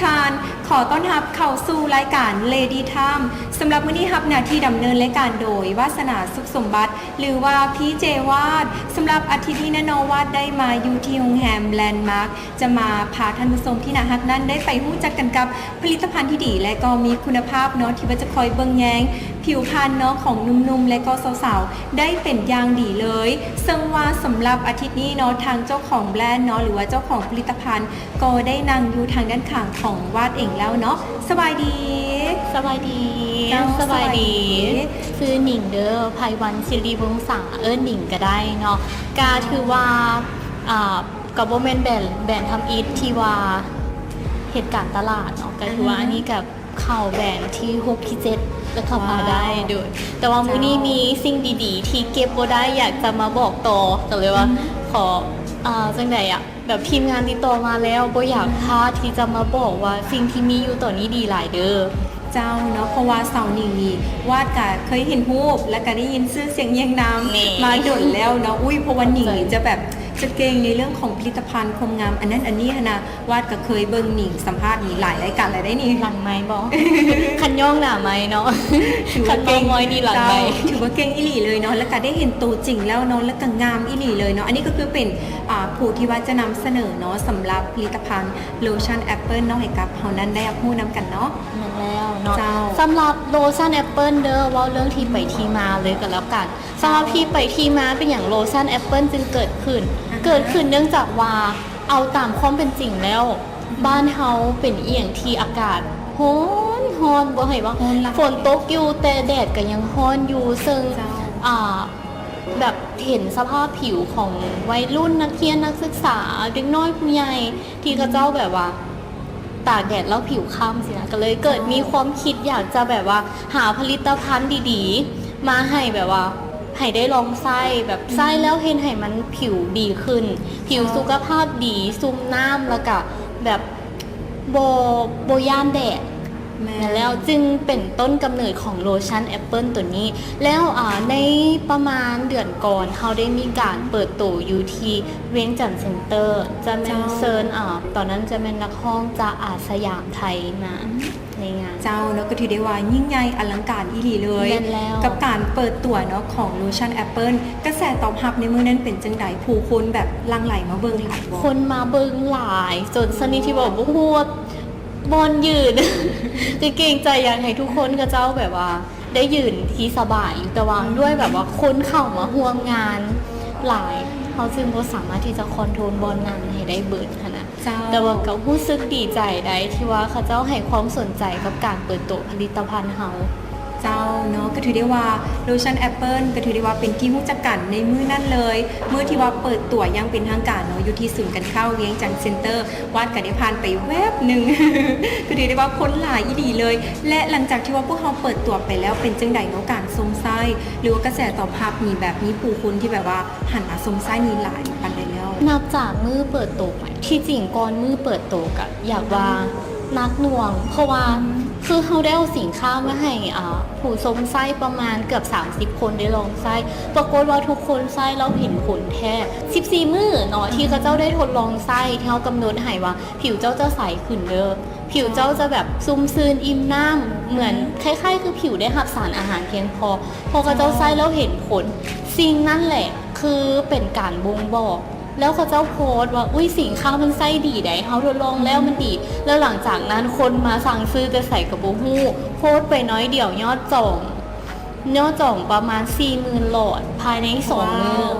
ທ່ານ ຂໍຕ້ອນຮັບເຂົ້າສູ່ລາຍການ Lady Time ສຳລັບມື້ນີ້ຮັບໜ້າທີ່ດຳເນີນລາຍການໂດຍ ວາສະໜາ ສຸກສົມບັດ ຫຼືວ່າ ພີເຈ ວາດ. ສຳລັບອາທິດນີ້ນະເນາະ ວາດໄດ້ມາຢູ່ທີ່ໂຮງແຮມ Landmark ຈະມາພາທ່ານຜູ້ຊົມທີ່ໜ້າຮັກນັ້ນໄດ້ໄປຮູ້ຈັກກັນກັບຜະລິດຕະພັນທີ່ດີ ແລະກໍມີຄຸນນະພາບເນາະ ທີ່ວ່າຈະຄອຍເບິ່ງແຍງຜິວພັນເນາະ ຂອງໜຸ່ມໆ ແລະກໍສາວໆ ໄດ້ເປັນຢ່າງດີເລີຍ. ເຊິ່ງວ່າສຳລັບອາທິດນີ້ເນາະ ທາງເຈົ້າຂອງແບຣນເນາະ ຫຼືວ່າເຈົ້າຂອງຜະລິດຕະພັນ ກໍໄດ້ນັ່ງຢູ່ທາງດ້ານຂ້າງຂອງວາດເອງແລ້ວເນາະ. ສະບາຍດີ. ສະບາຍດີ. ເຈົ້າ ສະບາຍດີ. ສະບາຍດີ. ຊື່ໜິງເດີ ໄພວັນ ສິລິວົງສາ ເອີ້ນໜິງກໍໄດ້ເນາະ. ກໍຖືວ່າ ອ່າ ກໍບໍ່ແມ່ນແບຣນ ແບຣນທຳອິດທີ່ວ່າເຮັດການຕະຫຼາດເນາະ ກໍຖືວ່າ ອືຮຶ ອັນນີ້ກໍເຂົ້າແບຣນທີຫົກ ທີເຈັດ ແລ້ວກໍພາໄດ້. ວ້າວ ໂດຍ ແຕ່ວ່າມື້ນີ້ ເຈົ້າ ມີສິ່ງດີໆທີ່ເກັບບໍ່ໄດ້ ຢາກຈະມາບອກຕໍ່ ກໍເລີຍວ່າ ອືມ ຂໍ ອ່າ ຈັ່ງໃດອະ ແບບທີມງານຕິດຕໍ່ມາແລ້ວ ບໍ່ຢາກ ອືມ ພາດທີ່ຈະມາບອກວ່າສິ່ງທີ່ມີຢູ່ຕອນນີ້ດີຫຼາຍເດີ. ເຈົ້າເນາະ ເພາະວ່າສາວໜິງນີ້ ວາດກະເຄີຍເຫັນຮູບ ແລ້ວກະໄດ້ຍິນຊື່ສຽງຮຽງນາມ ນີ້ ມາດົນແລ້ວເນາະ. ອຸ້ຍ ເພາະວ່າໜິງນີ້ ຂອບໃຈ ຈະແບບ ຈະເກັ່ງໃນເລື່ອງຂອງຜະລິດຕະພັນຄວາມງາມ ອັນນັ້ນອັນນີ້ຫັ້ນນະ. ວາດກະເຄີຍເບິ່ງໜິງສຳພາດນີ້ຫຼາຍລາຍການແລ້ວເດ້ນີ້. ຫຼັງໄມບໍ? ຄັນຍ້ອງໜ້າໄມເນາະ. ຖືວ່າເກັ່ງ ເຈົ້າ ຖືວ່າເກັ່ງອີ່ຫຼີເລີຍເນາະ ແລ້ວກະໄດ້ເຫັນໂຕຈິງແລ້ວເນາະ ແລ້ວກະງາມອີ່ຫຼີເລີຍເນາະ. ອັນນີ້ກໍຄືເປັນ ອ່າ ຜູ້ທີ່ວ່າຈະນຳສະເໜີເນາະ ສຳລັບຜະລິດຕະພັນໂລຊັນແອັບເປິ້ນເນາະ ໃຫ້ກັບເຮົານັ້ນໄດ້ຮັບຮູ້ນຳກັນເນາະ. ແມ່ນແລ້ວເນາະ. ເຈົ້າ ສຳລັບໂລຊັນແອັບເປິ້ນເດີ ເວົ້າເລື່ອງທີ່ໄປທີ່ມາເລີຍກໍແລ້ວກັນ. ສຳລັບທີ່ໄປທີ່ມາ ເປັນຫຍັງໂລຊັນແອັບເປິ້ນຈຶ່ງເກີດຂຶ້ນ? ອາຮະ ເກີດຂຶ້ນເນື່ອງຈາກວ່າ ເອົາຕາມຄວາມເປັນຈິງແລ້ວ ອືຮຶ ບ້ານເຮົາເປັນອີ່ຫຍັງທີ່ອາກາດຮ້ອນ ຮ້ອນ ບໍ່ໃຫ້ວ່າ ຮ້ອນຫຼາຍ ຝົນຕົກຢູ່ ແຕ່ແດດກໍຍັງຮ້ອນຢູ່ ເຊິ່ງ ເຈົ້າ ອ່າ ແບບເຫັນສະພາບຜິວຂອງໄວລຸ້ນ ນັກຮຽນ ນັກສຶກສາ ເດັກນ້ອຍ ຜູ້ໃຫຍ່ ທີ່ເຂົາເຈົ້າແບບວ່າ ຕາກແດດແລ້ວຜິວຄ້ຳຊີ້ນະ ກໍເລີຍເກີດ ເຈົ້າ ມີຄວາມຄິດຢາກຈະແບບວ່າຫາຜະລິດຕະພັນດີໆ ມາໃຫ້ແບບວ່າໃຫ້ໄດ້ລອງໃຊ້ ແບບ ອືມ ໃຊ້ແລ້ວເຮັດໃຫ້ມັນຜິວດີຂຶ້ນ ຜິວ ເຈົ້າ ສຸຂະພາບດີ ຊຸ່ມນ້ຳ ແລ້ວກະແບບບໍ່ ບໍ່ຢ້ານແດດ. ແມ່ນ ແມ່ນແລ້ວ ຈຶ່ງເປັນຕົ້ນກຳເນີດຂອງໂລຊັນແອັບເປິ້ນໂຕນີ້. ແລ້ວ ອ່າ ໃນປະມານເດືອນກ່ອນ ເຮົາໄດ້ມີການເປີດໂຕຢູ່ທີ່ວຽງຈັນເຊັນເຕີ ຈະແມ່ນ ເຈົ້າ ເຊີນ ອ່າ ຕອນນັ້ນຈະແມ່ນນັກຮ້ອງຈາກອາສະຢາມໄທມາ ອືມ ໃນງານ. ເຈົ້າເນາະ ກໍຖືໄດ້ວ່າຍິ່ງໃຫຍ່ອະລັງການອີ່ຫຼີເລີຍ. ແມ່ນແລ້ວ ກັບການເປີດຕົວເນາະ ຂອງໂລຊັນແອັບເປິ້ນ. ກະແສຕອບຮັບໃນມື້ນັ້ນເປັນຈັ່ງໃດ? ຜູ້ຄົນແບບຫຼັ່ງໄຫຼມາເບິ່ງຫຼາຍບໍ່? ຄົນມາເບິ່ງຫຼາຍ ຈົນຊະນິດທີ່ແບບ ອືມ ບໍ່ຮູ້ວ່າ ບ່ອນຢືນ ກໍເກງໃຈ ຢາກໃຫ້ທຸກຄົນເຂົາເຈົ້າແບບວ່າໄດ້ຢືນທີ່ສະບາຍຢູ່ ແຕ່ວ່າ ອືມ ດ້ວຍແບບວ່າຄົນເຂົ້າມາຮ່ວມງານຫຼາຍ ເຮົາຈຶ່ງບໍ່ສາມາດທີ່ຈະຄອນໂທຣນບ່ອນນັ່ງໃຫ້ໄດ້ເບິດຫັ້ນນະ. ເຈົ້າ ແຕ່ວ່າກໍຮູ້ສຶກດີໃຈໄດ໋ ທີ່ວ່າເຂົາເຈົ້າໃຫ້ຄວາມສົນໃຈກັບການເປີດໂຕຜະລິດຕະພັນເຮົາ. ເຈົ້າເນາະ ກໍຖືໄດ້ວ່າໂລຊັນແອັບເປິ້ນ ກໍຖືໄດ້ວ່າເປັນທີ່ຮູ້ຈັກກັນໃນມື້ນັ້ນເລີຍ ມື້ທີ່ວ່າເປີດຕົວຢ່າງເປັນທາງການເນາະ ຢູ່ທີ່ສູນການຄ້າວຽງຈັນເຊັນເຕີ. ວາດກໍໄດ້ຜ່ານໄປແວບໜຶ່ງ ກໍຖືໄດ້ວ່າຄົນຫຼາຍອີ່ຫຼີເລີຍ. ແລະ ຫຼັງຈາກທີ່ວ່າພວກເຮົາເປີດຕົວໄປແລ້ວ ເປັນຈັ່ງໃດເນາະ ການຊົມໃຊ້ ຫຼືວ່າກະແສຕອບຮັບນີ້ ແບບມີຜູ້ຄົນທີ່ແບບວ່າຫັນມາຊົມໃຊ້ນີ້ຫຼາຍປານໃດແລ້ວ? ນັບຈາກມື້ເປີດໂຕໄປ ທີ່ຈິງກ່ອນມື້ເປີດໂຕກໍຢາກວ່າ ອືມ ໜັກໜ່ວງ ເພາະວ່າ ອືມ ຄືເຮົາໄດ້ເອົາສິນຄ້າມາໃຫ້ ອ່າ ຜູ້ຊົມໃຊ້ປະມານເກືອບສາມສິບຄົນໄດ້ລອງໃຊ້ ປາກົດວ່າທຸກຄົນໃຊ້ແລ້ວເຫັນຜົນແທ້. ສິບສີ່ມື້ເນາະ ອືມ ທີ່ເຂົາເຈົ້າໄດ້ທົດລອງໃຊ້ ທີ່ເຮົາກຳນົດໃຫ້ວ່າ ຜິວເຈົ້າຈະໃສຂຶ້ນເດີ ຜິວເຈົ້າຈະແບບຊຸ່ມຊື່ນອີ່ມນ້ຳ ເໝືອນ ອືມ ຄ້າຍໆຄືຜິວໄດ້ຮັບສານອາຫານພຽງພໍ ເພາະເຂົາເຈົ້າ ເຈົ້າ ໃຊ້ແລ້ວເຫັນຜົນ. ສິ່ງນັ້ນແຫຼະຄືເປັນການບົ່ງບອກ ແລ້ວເຂົາເຈົ້າໂພສວ່າ ອຸ້ຍ ສິນຄ້າມັນໃຊ້ດີໃດ໋ ເຮົາທົດລອງແລ້ວມັນດີ. ອືມ ແລ້ວຫຼັງຈາກນັ້ນຄົນມາສັ່ງຊື້ແຕ່ໃສກໍບໍ່ຮູ້ ໂພສໄປໜ້ອຍດຽວຍອດຈອງ ຍອດຈອງປະມານສີ່ໝື່ນຫຼອດພາຍໃນສອງມື້. ວ້າວ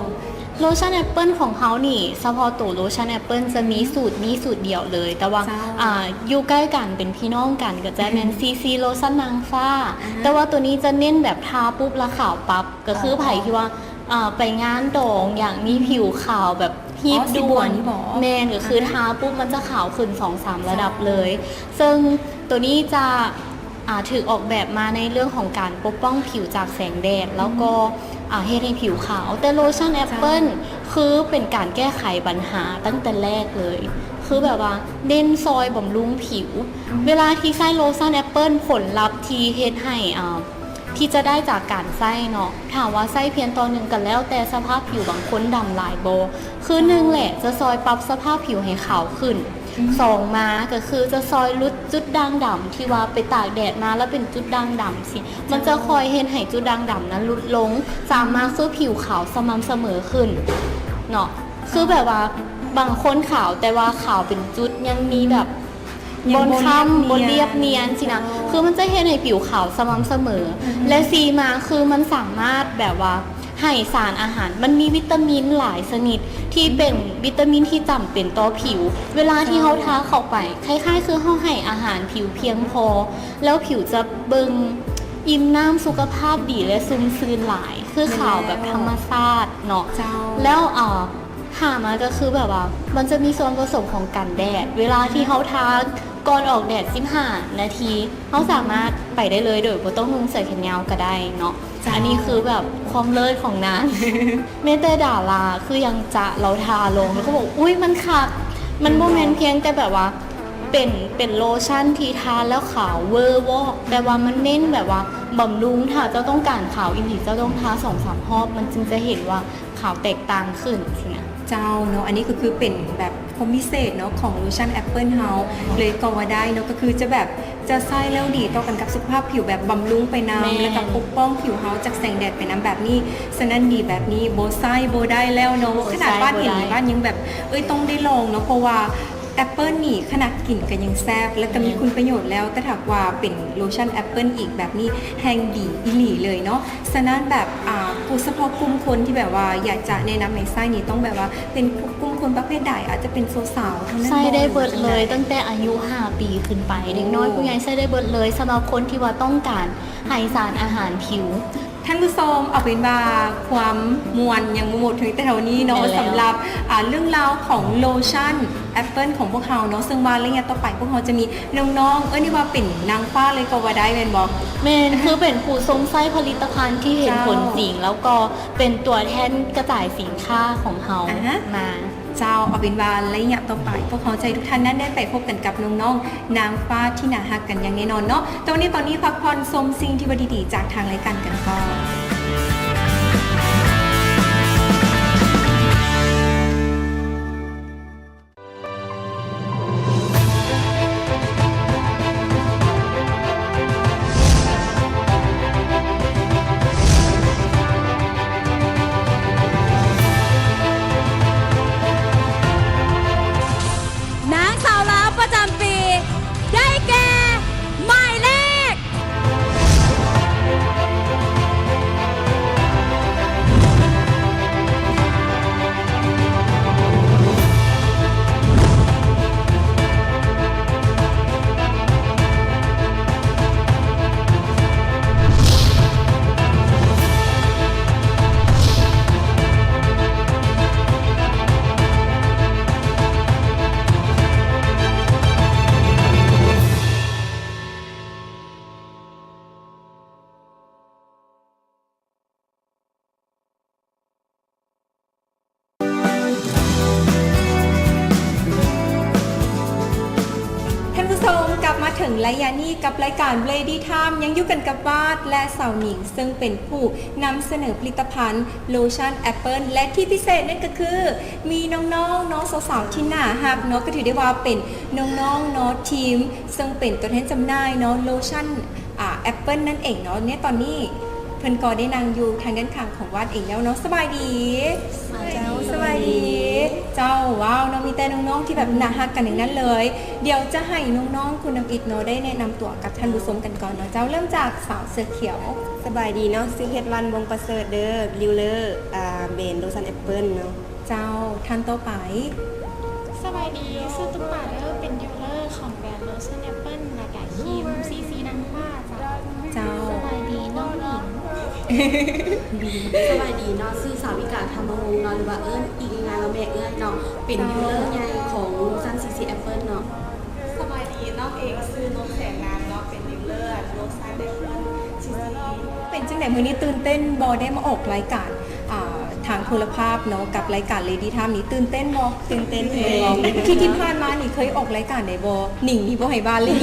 ໂລຊັນແອັບເປິ້ນຂອງເຮົານີ້ ສະເພາະໂຕໂລຊັນແອັບເປິ້ນຈະມີ ອືມ ສູດນີ້ສູດດຽວເລີຍ ແຕ່ວ່າ ເຈົ້າ ອ່າ ຢູ່ໃກ້ກັນເປັນພີ່ນ້ອງກັນ ກໍຈະແມ່ນ ອືມ ຊີຊີໂລຊັນນາງຟ້າ. ອາຮະ ແຕ່ວ່າໂຕນີ້ຈະເນັ້ນແບບທາປຸບແລ້ວຂາວປັບ ກໍຄື ອໍ ໃຜທີ່ວ່າ ອ່າ ໄປງານດອງ ຢາກມີ ອືມ ຜິວຂາວແບບຮີບດ່ວນ ອໍ ສີບົວນີ້ບໍ? ແມ່ນ ກໍຄື ອາຮະ ທາປຸບມັນຈະຂາວຂຶ້ນສອງສາມລະດັບເລີຍ. ເຈົ້າ ເຊິ່ງໂຕນີ້ຈະ ອ່າ ຖືກອອກແບບມາໃນເລື່ອງຂອງການປົກປ້ອງຜິວຈາກແສງແດດ ແລ້ວກໍ ອືມ ອ່າ ເຮັດໃຫ້ຜິວຂາວ. ແຕ່ໂລຊັນແອັບເປິ້ນ ເຈົ້າ ຄືເປັນການແກ້ໄຂບັນຫາຕັ້ງແຕ່ແລກເລີຍ ຄືແບບວ່າເນັ້ນຊ່ອຍບຳລຸງຜິວ. ອືມ ເວລາທີ່ໃຊ້ໂລຊັນແອັບເປິ້ນ ຜົນລັບທີ່ເຮັດໃຫ້ ອ່າ ທີ່ຈະໄດ້ຈາກການໃຊ້ເນາະ ຖາມວ່າໃຊ້ພຽງຕໍ່ໜຶ່ງກໍແລ້ວແຕ່ສະພາບຜິວ ບາງຄົນດຳຫຼາຍບໍ່ ຄືໜຶ່ງແຫຼະ ຈະຊ່ອຍປັບສະພາບຜິວໃຫ້ຂາວຂຶ້ນ. ສອງມາກໍຄືຈະຊ່ອຍຫຼຸດຈຸດດ່າງດຳທີ່ວ່າໄປຕາກແດດມາແລ້ວເປັນຈຸດດ່າງດຳຊີ້ ມັນຈະຄ່ອຍເຮັດໃຫ້ຈຸດດ່າງດຳນັ້ນຫຼຸດລົງ. ສາມມາຄືຜິວຂາວສະໝ່ຳສະເໝີຂຶ້ນເນາະ ຄືແບບວ່າບາງຄົນຂາວ ແຕ່ວ່າຂາວເປັນຈຸດ ຍັງມີແບບ ຍັງບໍ່ຄ້ຳ ບໍ່ລຽບນຽນ ບໍ່ລຽບນຽນຊີ້ນະ ເຈົ້າ ຄືມັນຈະເຮັດໃຫ້ຜິວຂາວສະໝ່ຳສະເໝີ ອືມ ແລະ ສີ່ມາຄືມັນສາມາດແບບວ່າໃຫ້ສານອາຫານ ມັນມີວິຕາມິນຫຼາຍຊະນິດທີ່ເປັນ ອືມ ວິຕາມິນທີ່ຈຳເປັນຕໍ່ຜິວ ເວລາທີ່ເຮົາ ເຈົ້າ ທາເຂົ້າໄປ ຄ້າຍໆຄືເຮົາໃຫ້ອາຫານຜິວພຽງພໍ ແລ້ວຜິວຈະເບິ່ງອີ່ມນ້ຳ ສຸຂະພາບດີ ແລະ ຊຸ່ມຊື່ນຫຼາຍ ຄືຂາວແບບ ແມ່ນແລ້ວ ທຳມະຊາດເນາະ ເຈົ້າ ແລ້ວ ເອີ ຫາມາກໍຄືແບບວ່າ ມັນຈະມີສ່ວນປະສົມຂອງກັນແດດ ເວລາທີ່ເຮົາທາກ່ອນອອກແດດສິບຫ້ານາທີ ເຮົາສາມາດໄປໄດ້ເລີຍໂດຍບໍ່ຕ້ອງນຸ່ງເສື້ອແຂນຍາວກໍໄດ້ເນາະ ເຈົ້າ ອັນນີ້ຄືແບບຄວາມເລີດຂອງນາງ ແມ້ແຕ່ດາລາຄືຫຍັງຈະລາວທາລົງ ລາວກໍບອກ ອຸ້ຍ ມັນຄັກ ມັນບໍ່ແມ່ນພຽງແຕ່ແບບວ່າ ເປັນ ເປັນໂລຊັນທີ່ທາແລ້ວຂາວເວີວອກ ແຕ່ວ່າມັນເນັ້ນແບບວ່າບຳລຸງ ຖ້າເຈົ້າຕ້ອງການຂາວອີ່ຫຼີ ເຈົ້າຕ້ອງທາສອງສາມຮອບ ມັນຈຶ່ງຈະເຫັນວ່າ ຂາວແຕກຕ່າງຂຶ້ນຊີ້ນະ ເຈົ້າເນາະ ອັນນີ້ກໍຄືເປັນແບບຄວາມພິເສດເນາະ ຂອງໂລຊັນແອັບເປິ້ນເຮົາເລີຍກໍວ່າໄດ້ເນາະ ກໍຄືຈະແບບ ຈະໃຊ້ແລ້ວດີຕໍ່ກັນກັບສຸຂະພາບຜິວ ແບບບຳລຸງໄປນຳ ແມ່ນ ແລ້ວກໍປົກປ້ອງຜິວເຮົາຈາກແສງແດດໄປນຳແບບນີ້ ສະນັ້ນດີແບບນີ້ບໍ່ໃຊ້ບໍ່ໄດ້ແລ້ວເນາະ ບໍ່ໃຊ້ ຂະໜາດບ້ານເຫັນ ບໍ່ໄດ້ ບ້ານຍັງແບບ ເອີຍ ຕ້ອງໄດ້ລອງເນາະ ເພາະວ່າແອັບເປິ້ນນີ້ຂະໜາດກິນກໍຍັງແຊບ ແລ້ວກໍມີ ແມ່ນ ຄຸນປະໂຫຍດແລ້ວ ແຕ່ຖ້າວ່າເປັນໂລຊັນແອັບເປິ້ນອີກແບບນີ້ ແຮ່ງດີອີ່ຫຼີເລີຍເນາະ ສະນັ້ນແບບ ອ່າ ສະເພາະກຸ່ມຄົນທີ່ແບບວ່າຢາກຈະແນະນຳໃຫ້ໃຊ້ນີ້ ຕ້ອງແບບວ່າເປັນກຸ່ມຄົນປະເພດໃດ? ອາດຈະເປັນສາວໆເທົ່ານັ້ນ ໃຊ້ໄດ້ເບິດເລີຍ ບໍ່ ຫຼືວ່າຈັ່ງໃດ? ຕັ້ງແຕ່ອາຍຸຫ້າປີຂຶ້ນໄປ ໂອ້ ເດັກນ້ອຍຜູ້ໃຫຍ່ໃຊ້ໄດ້ເບິດເລີຍ ສຳລັບຄົນທີ່ວ່າຕ້ອງການໃຫ້ສານອາຫານຜິວ. ທ່ານຜູ້ຊົມ ເອົາເປັນວ່າຄວາມມ່ວນຍັງບໍ່ໝົດພຽງແຕ່ເທົ່ານີ້ເນາະ ແມ່ນແລ້ວ ສຳລັບ ອ່າ ເລື່ອງລາວຂອງໂລຊັນແອັບເປິ້ນຂອງພວກເຮົາເນາະ ເຊິ່ງວ່າໄລຍະຕໍ່ໄປພວກເຮົາຈະມີ ນ້ອງໆ ເອີ້ນໄດ້ວ່າເປັນນາງຟ້າເລີຍກໍວ່າໄດ້ແມ່ນບໍ່? ແມ່ນ ຄືເປັນຜູ້ຊົມໃຊ້ຜະລິດຕະພັນທີ່ເຫັນຜົນຈິງ ເຈົ້າ ແລ້ວກໍເປັນຕົວແທນກະຈາຍສິນຄ້າຂອງເຮົາ ອ່າຮະ ມາ. ເຈົ້າ ເອົາເປັນວ່າໄລຍະຕໍ່ໄປ ພວກເຮົາຈະໃຫ້ທຸກທ່ານນັ້ນໄດ້ໄປພົບກັນກັບນ້ອງໆ ນາງຟ້າທີ່ໜ້າຮັກກັນຢ່າງແນ່ນອນເນາະ. ແຕ່ວ່າໃນຕອນນີ້ພັກຜ່ອນຊົມສິ່ງທີ່ວ່າດີໆ ຈາກທາງລາຍການກັນກ່ອນ. ນາງສາວລາວປະຈຳປີ ໄດ້ແກ່ ໝາຍເລກ ທ່ານຜູ້ຊົມ ກັບມາເຖິງໄລຍະນີ້ກັບລາຍການ Lady Time ຍັງຢູ່ກັນກັບວາດ ແລະ ສາວໜິງ ເຊິ່ງເປັນຜູ້ນຳສະເໜີຜະລິດຕະພັນໂລຊັນແອັບເປິ້ນ ແລະ ທີ່ພິເສດນັ້ນກໍຄື ມີນ້ອງໆ ເນາະ ສາວໆ ທີ່ໜ້າຮັກເນາະ ກໍຖືໄດ້ວ່າເປັນນ້ອງໆ ເນາະ ທີມ ເຊິ່ງເປັນຕົວແທນຈຳໜ່າຍເນາະ ໂລຊັນ ອ່າ ແອັບເປິ້ນນັ້ນເອງເນາະ. ໃນຕອນນີ້ເພິ່ນກໍໄດ້ນັ່ງຢູ່ທາງດ້ານຂ້າງຂອງວາດເອງແລ້ວເນາະ. ສະບາຍດີ. ສະບາຍດີ. ເຈົ້າ ສະບາຍດີ. ເຈົ້າ ວ້າວ ເນາະ ມີແຕ່ນ້ອງໆ ທີ່ແບບໜ້າຮັກກັນທັງນັ້ນເລີຍ. ດຽວຈະໃຫ້ນ້ອງໆ ຄຸນທຳອິດເນາະ ໄດ້ແນະນຳຕົວກັບທ່ານຜູ້ຊົມກັນກ່ອນເນາະ. ເຈົ້າ ເລີ່ມຈາກສາວເສື້ອຂຽວ. ສະບາຍດີເນາະ ຊື່ເພັດວັນ ວົງປະເສີດເດີ ດີລເລີ ອ່າ ແບຣນໂລຊັນແອັບເປິ້ນເນາະ. ເຈົ້າ ທ່ານຕໍ່ໄປ. ສະບາຍດີ ຊື່ຕຸກປາເດີ ເປັນດີລເລີຂອງແບຣນໂລຊັນແອັບເປິ້ນ ແລ້ວກະຄຣີມຊີຊີນາງຟ້າເຈົ້າ. ເຈົ້າ ສະບາຍດີນ້ອງໜິງ. ສະບາຍດີເນາະ ຊື່ສາວິກາ ທຳມະວົງເນາະ ຫຼືວ່າເອີ້ນອີກງ່າຍໆວ່າແມ່ເອື້ອຍເນາະ ເປັນ ເຈົ້າ ດີລເລີໃຫຍ່ຂອງໂລຊັນຊີຊີແອັບເປິ້ນເນາະ. ສະບາຍດີ ນ້ອງເອງຊື່ນົກແສງງາມເນາະ ເປັນດີລເລີໂລຊັນແອັບເປິ້ນຊີຊີ. ເປັນຈັ່ງໃດມື້ນີ້ ຕື່ນເຕັ້ນບໍ່ ໄດ້ມາອອກລາຍການ ອ່າ ທາງໂທລະພາບເນາະ ກັບລາຍການ Lady Time ນີ້ ຕື່ນເຕັ້ນບໍ່? ຕື່ນເຕັ້ນ. ທີ່ ທີ່ຜ່ານມານີ້ເຄີຍອອກລາຍການໃດບໍ່? ໜິງນີ້ບໍ່ໃຫ້ບ້ານເລີຍ.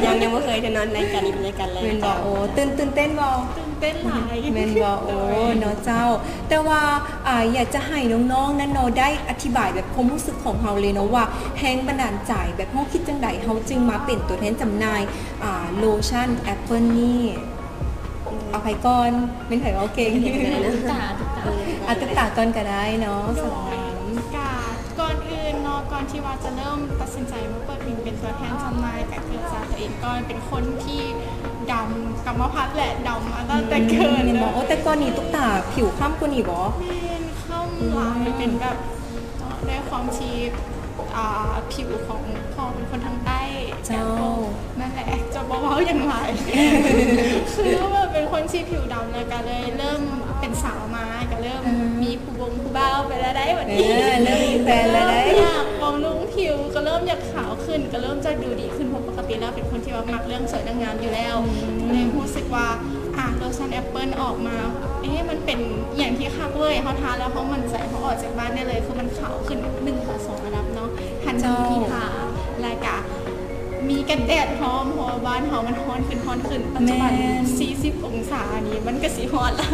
ຍັງ ຍັງບໍ່ເຄີຍເທື່ອນັ້ນ. ລາຍການນີ້ເປັນລາຍການແລກ. ແມ່ນບໍ່? ໂອ້ ຕື່ນ ຕື່ນເຕັ້ນບໍ່? ຕື່ນເຕັ້ນຫຼາຍ. ແມ່ນບໍ່? ໂອ້ ເນາະເຈົ້າ. ແຕ່ວ່າ ອາ ຢາກຈະໃຫ້ນ້ອງໆນັ້ນເນາະ ໄດ້ອະທິບາຍແບບຄວາມຮູ້ສຶກຂອງເຮົາເລີຍເນາະ ວ່າແຮງບັນດານໃຈ ແບບເຮົາຄິດຈັ່ງໃດ ເຮົາຈຶ່ງມາເປັນຕົວແທນຈຳໜ່າຍ ອາ ໂລຊັນແອັບເປິ້ນນີ້. ເອົາໃຜກ່ອນ? ແມ່ນໃຜເວົ້າເກັ່ງ? ຕຸກຕາ ຕຸກຕາ. ອາ ຕຸກຕາກ່ອນກໍໄດ້ເນາະ. ສາວນ້ຳ. ກະ ກ່ອນອື່ນເນາະ ກ່ອນທີ່ວ່າຈະເລີ່ມຕັດສິນໃຈມາເປີດເປັນ ເປັນຕົວແທນຈຳໜ່າຍ ກະເກີດຈາກຕົວເອງກ່ອນ ເປັນຄົນທີ່ດຳ ກຳມະພັດແຫຼະ ດຳມາຕັ້ງແຕ່ເກີດ. ແມ່ນບໍ່? ໂອ້ ແຕ່ກ່ອນນີ້ຕຸກຕາຜິວຄ້ຳກວ່ານີ້ບໍ່? ແມ່ນ ຄ້ຳຫຼາຍ. ອືມ ເປັນແບບ ເນາະ ດ້ວຍຄວາມທີ່ ອ່າ ຜິວຂອງພໍ່ເປັນຄົນທາງໃຕ້. ເຈົ້າ. ນັ້ນແຫຼະ ຈະບໍ່ເວົ້າຫຍັງຫຼາຍ. ຄືແບບເປັນຄົນທີ່ຜິວດຳ ແລ້ວກະເລີຍເລີ່ມເປັນສາວມາ ກະເລີ່ມ ອືມ ມີຜູ້ບົງຜູ້ບ່າວໄປແລ້ວໃດ໋ບັດນີ້. ເອີ ເລີ່ມມີແຟນແລ້ວໃດ໋. ເລີ່ມຢາກບຳລຸງຜິວ ກະເລີ່ມຢາກຂາວຂຶ້ນ ກະເລີ່ມຈະດູດີຂຶ້ນ ເພາະປົກກະຕິແລ້ວເປັນຄົນທີ່ວ່າມັກເລື່ອງສວຍເລື່ອງງາມຢູ່ແລ້ວ. ອືມ ເລີຍຮູ້ສຶກວ່າ ອາ ໂລຊັນແອັບເປິ້ນອອກມາ ເອະ ມັນເປັນອີ່ຫຍັງທີ່ຄັກເວີ້ຍ ເຮົາທາແລ້ວເຮົາໝັ້ນໃຈ ເຮົາອອກຈາກບ້ານໄດ້ເລີຍ ຄືມັນຂາວຂຶ້ນໜຶ່ງຕໍ່ສອງລະດັບເນາະ ທັນທີທີ່ທາ. ແລ້ວກະມີກັນແດດພ້ອມ ເພາະວ່າບ້ານເຮົາມັນຮ້ອນຂຶ້ນ ຮ້ອນຂຶ້ນ ປັດຈຸບັນ ແມ່ນ ສີ່ສິບອົງສານີ້ ມັນກະຊິຮ້ອນລະ.